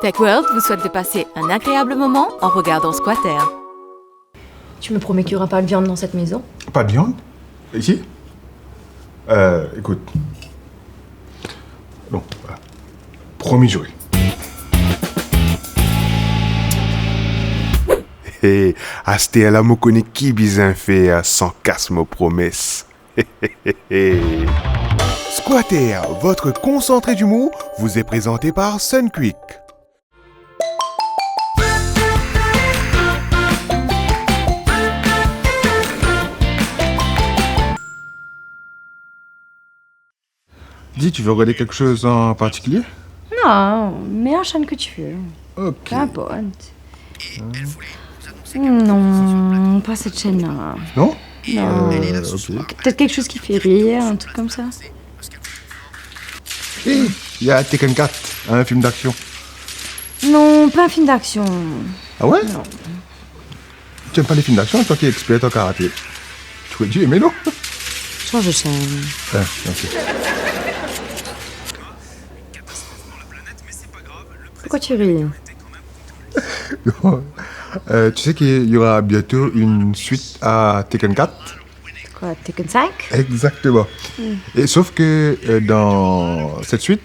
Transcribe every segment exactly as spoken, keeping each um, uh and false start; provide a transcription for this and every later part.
Tech World vous souhaite de passer un agréable moment en regardant Squatter. Tu me promets qu'il y aura pas de viande dans cette maison ? Pas de viande ? Ici ? Euh, écoute. Non, voilà. Promis juré. Hey, aster la mo kone ki bizin fer san kas mo promes. Squatter, votre concentré d'humour, vous est présenté par Sunquick. Dis, tu veux regarder quelque chose en particulier ? Non, mets la chaîne que tu veux. Ok. Peu importe. Non, pas cette chaîne-là. Non ? Non. Euh, ok. Peut-être quelque chose qui fait rire, un truc comme ça. Eh, il y a Tekken quatre, un film d'action. Non, pas un film d'action. Ah ouais ? Non. Tu aimes pas les films d'action, toi qui es experte en karaté ? Tu aurais dû aimer, non ? Change de chaîne. Ah, ok. Pourquoi tu ris ? Non. Euh, tu sais qu'il y aura bientôt une suite à Tekken quatre ? Quoi, Tekken cinq ? Exactement. Hmm. Et sauf que, euh, dans cette suite,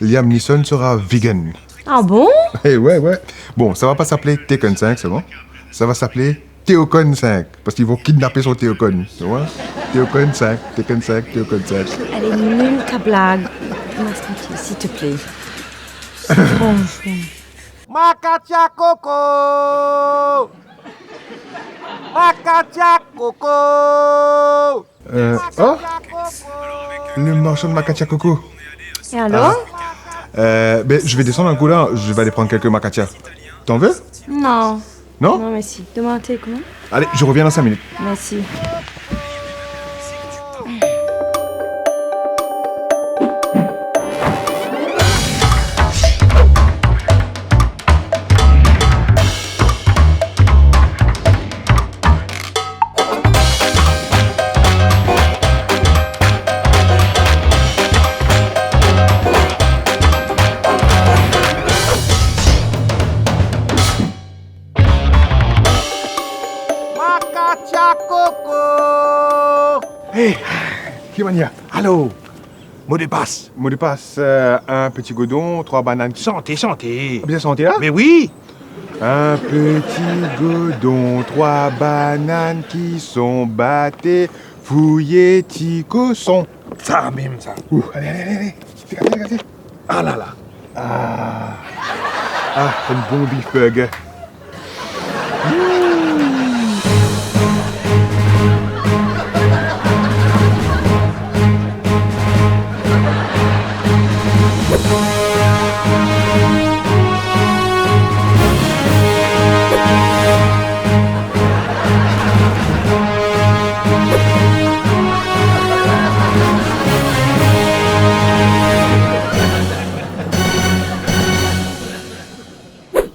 Liam Neeson sera vegan. Ah bon ? Eh ouais, ouais. Bon, ça va pas s'appeler Tekken cinq seulement. Ça va s'appeler Théocon cinq. Parce qu'ils vont kidnapper son Théocon. Tu vois ? Théocon cinq, Tekken cinq, Théocon cinq. Elle est nulle, ta blague. Laisse tranquille, s'il te plaît. Franchement. Makatia Coco ! Makatia Coco ! Euh, oh ! Le marchand de Makatia Coco. Et alors ? Ah. Euh, ben, je vais descendre un coup là, je vais aller prendre quelques makatia. T'en veux ? Non. Non ? Non, merci. Demain, t'es comment ? Allez, je reviens dans cinq minutes. Merci. Makatia Coco ! Hey, ki manier ? Alo, mo de pas. Mo de pas, euh, un petit godon, trois bananes. Sante, sante. Bien sante la ? Me wi. Un petit godon, trois bananes qui sont batées, fouillé ti cochon. Sa mem sa. Ouh, ale, ale, ale, ale. Finn gate, finn gate. Ah la la. Ah. Ah, enn bon beef burger.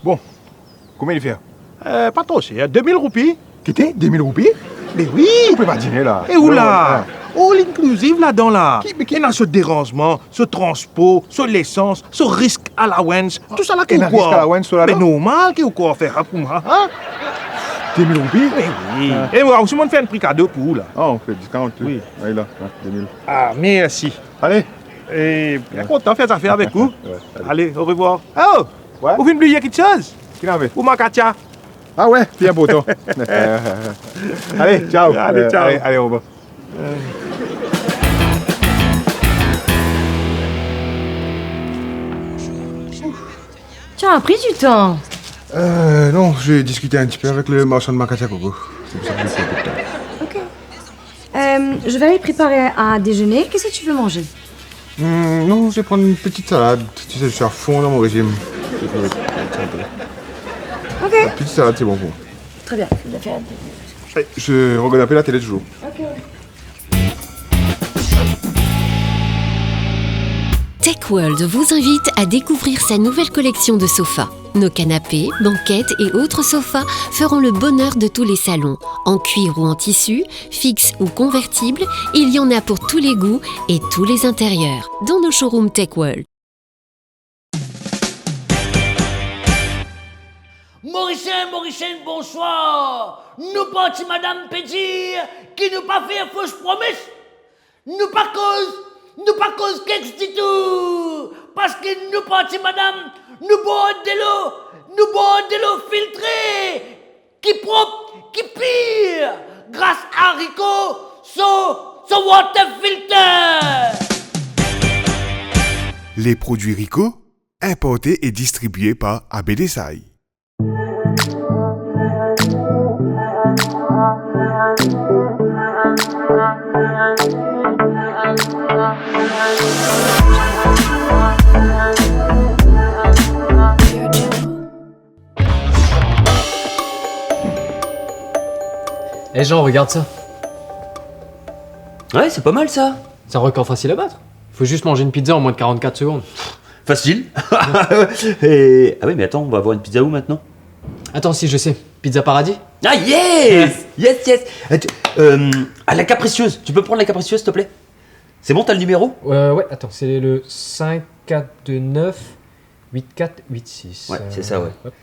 Bon, konbien li fer? Eh, pa tro ser, de mil roupi. Kite, de mil roupi? Me wi. Ou pe badine la. E ou la? Non, non. All inclusive ladan la. Ki, me ki... Ena so deranzman, so transpor, so lesans, so risk allowance, tousala ki ou krwar. Ena risk allowance, tousala? Me normal ki ou krwar fer sa pou mwa, hein? De mil roupi? Me wi. Ah. E mwa osi, mo fer enn pri kado pou ou la. Ah, ou fer discount, wi. Wi. Ala, hein, de mil. Ah, mersi. Ale. E, bien kontan fer zafer avek ou. Wi, ale. Ale, orevwar. Oh! Wi. Ou finn bliye kiksoz? Ki nave? Ou markatia. Ah wi, pli inportan. Ale, ciao. Ale, euh, ciao. Ale, ale, orevwar. Tu as pris du temps. Euh, non, j'ai discuté un petit peu avec le marchand de markatia coco. C'est pour ça que j'ai pris un peu de temps. Ok. Euh, je vais aller préparer à déjeuner. Qu'est-ce que tu veux manger ? Hmm, non, je vais prendre une petite salade. Tu sais, je suis à fond dans mon régime. Ok. La petite salade, c'est bon pour moi. Très bien, je vais faire un petit... Allez, je regarde un peu la télé toujours. Ok. Tech World vous invite à découvrir sa nouvelle collection de sofas. Nos canapés, banquettes et autres sofas feront le bonheur de tous les salons. En cuir ou en tissu, fixe ou convertible, il y en a pour tous les goûts et tous les intérieurs. Dans nos showrooms Tech World. Morisien, Morisienn, bonswar. Nou parti, madam pe dir ki nou pa fer fos promes. Nou pa koz, nou pa koz keks ditou. Parski nou parti, madam, nou bwar delo, nou bwar delo filtre, ki prop, ki pir, gras a Rico, so, so water filter. Les produits Rico, importés et distribués par A B D Sai. Eh Jean, regarde ça. Ouais, c'est pas mal ça. C'est un record facile à battre. Il faut juste manger une pizza en moins de quarante-quatre secondes. Facile. Et... Ah oui, mais attends, on va avoir une pizza où maintenant ? Attends, si, je sais. Pizza Paradis ? Ah, yes ! Yes, yes. Euh, tu- euh, ah, la capricieuse. Tu peux prendre la capricieuse, s'il te plaît ? C'est bon, t'as le numéro ? Euh, ouais, attends, c'est le cinq quatre deux neuf huit quatre huit six. Ouais, c'est ça, ouais. Euh, hop.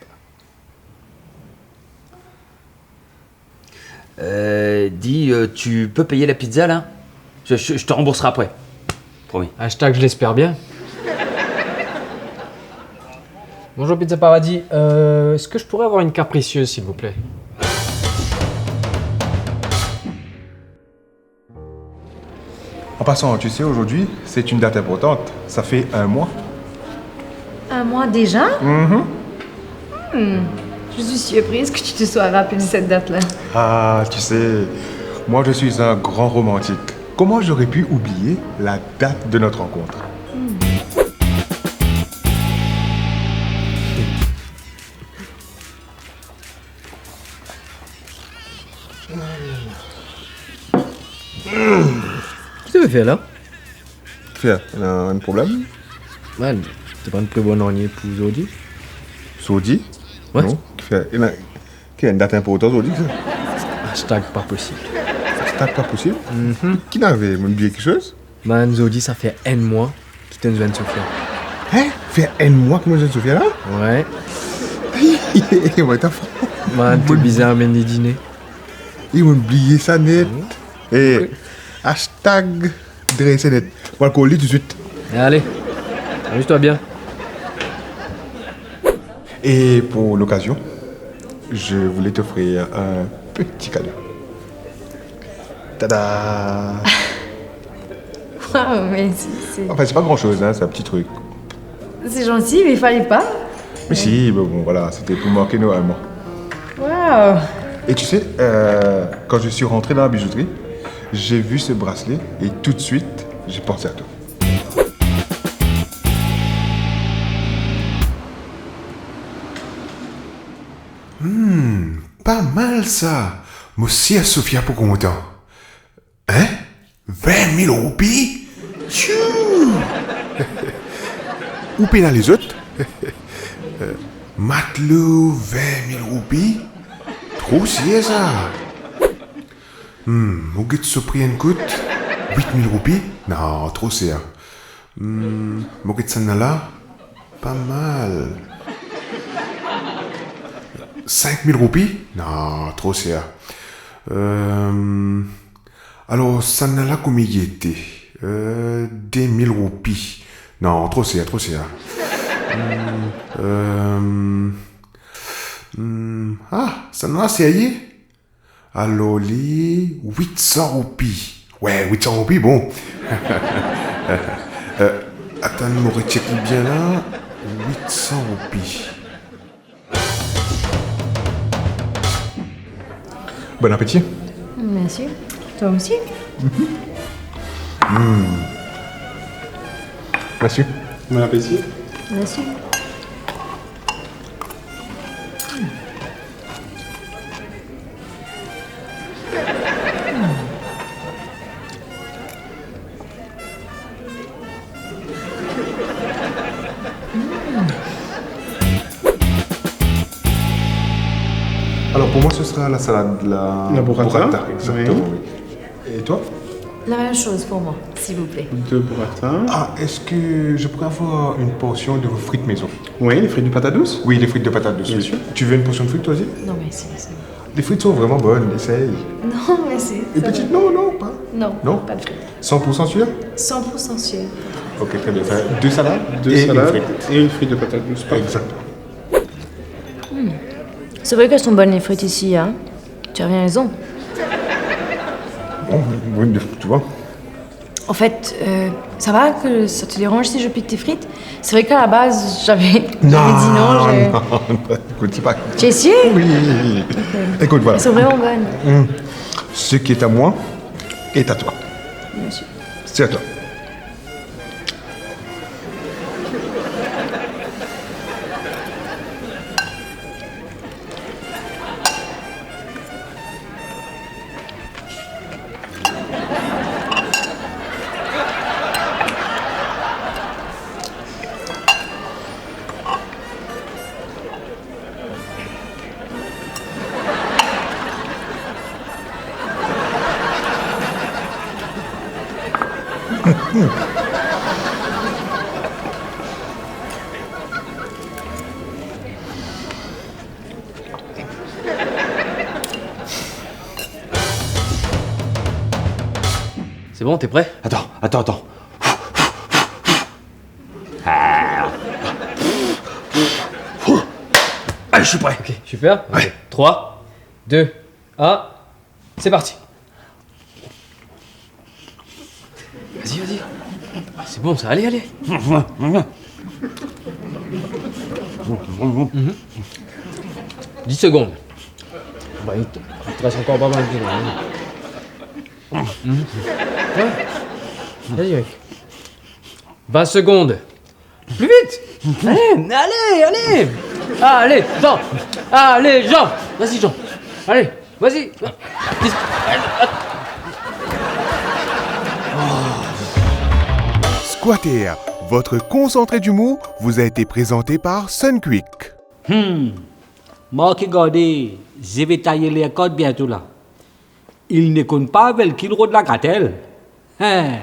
Euh, dis, euh, tu peux payer la pizza, là ? Je, je, je te rembourserai après. Promis. Hashtag je l'espère bien. Bonjour Pizza Paradis, euh, est-ce que je pourrais avoir une capricieuse, s'il vous plaît ? En passant, tu sais, aujourd'hui, c'est une date importante. Ça fait un mois. Un mois déjà ? Mhm. Hmm, je suis surprise que tu te sois rappelé de cette date-là. Ah, tu sais, moi je suis un grand romantique. Comment j'aurais pu oublier la date de notre rencontre ? Ki to pe fer la? Fer, ena enn problem? Man, to pa'nn prevwar nanye pou zordi? Zordi? Ouais. Non. Kifer, ena, ki enn dat inportan zordi sa? Hashtag pas possible. Hashtag pas possible? Mhm. Ki nave, mo'nn bliye kiksoz? Man, zordi sa fer enn mwa ki to'nn zwenn Sofia. Hein? Fer enn mwa ki mo'nn zwenn Sofia la? Ouais. What the fuck? Man, to bizin amenn li dine. E mo'nn bliye sa net. Mhm. E, ok. Hashtag drese net. Mo al kol li toutswit. Ale, amuse-toi bien. Et pour l'occasion, je voulais t'offrir un petit cadeau. Tada! Waouh, merci, c'est... Enfin, c'est pas grand-chose, hein, c'est un petit truc. C'est gentil, mais fallait pas. Mais si, mais bon, voilà, c'était pour marquer nos un mois. Waouh! Et tu sais, euh, quand je suis rentré dans la bijouterie, j'ai vu ce bracelet et tout de suite, j'ai pensé à toi. Hmm, pa mal sa. Mo sir Sofia pou kontan. Hein? Vin mil roupi? Tchou! Ou pena lezot? Matlo, vin mil roupi? Tro ser sa. Hmm, mo get so pri enn kout. Wit mil roupi? Non, tro ser. Hmm, mo get sannla la. Pa mal. Sink mil roupi? Non, tro ser. Euh, alor, sannla la komie li ete? Euh, de mil roupi. Non, tro ser, tro ser. Hmm, euh, hmm, ah, sannla la serye? Alor li, wit san roupi. Wi, wit san roupi, bon. Euh, atann, mo retchek li bien la. Wit san roupi. Bon apeti. Merci. Toi aussi. Mm. Merci. Bon apeti. Merci. Alors, pour moi, ce sera la salade, la... La burrata. Burrata, exactement, oui. Et toi? La même chose pour moi, s'il vous plaît. Deux burrata. Ah, est-ce que je pourrais avoir une portion de vos frites maison ? Oui, les frites de patate douce ? Oui, les frites de patate douce, bien sûr. Tu veux une portion de frites, toi aussi ? Non, merci, c'est bon. Les frites sont vraiment bonnes, essaye. Non, merci. Une petite, non, non, pas. Non, non, pas de frites. Cent pour cent sûr ? Cent pour cent sûr. Ok, très bien. Enfin, deux salades et une frite. Deux salades et une frite de patate douce. Parfait. Exact. C'est vrai qu'elles sont bonnes, les frites ici, hein. Tu as bien raison. Bon, oui, tu vois. En fait, euh, ça va que ça te dérange si je pique tes frites ? C'est vrai qu'à la base, j'avais, j'avais dit non, non, non, écoute, c'est pas... Tu es sûr ? Oui. Ok. Écoute, voilà. Elles sont vraiment bonnes. Mm. Ce qui est à moi est à toi. Merci. C'est à toi. C'est bon, t'es prêt ? Attends, attends, attends. Ah. Allez, je suis prêt. Ok, super. Ok. Ouais. Trois, deux, un, c'est parti. Vas-y, vas-y. Ah, c'est bon, ça. Allez, allez. Mhm. Dix secondes. Bah, il te, il te reste encore pas mal de temps, hein. Mhm. Ouais. Vas-y, mec. Vingt secondes. Plus vite. Allez, allez, allez. Allez, Jean. Allez, Jean. Vas-y, Jean. Allez, vas-y. Squatter, votre concentré d'humour vous a été présenté par Sunquick. Hmm. Mwa ki gade, je vais tailler les cordes bientôt là. Il ne compte pas avec qui le rôle de la cartel. Hein.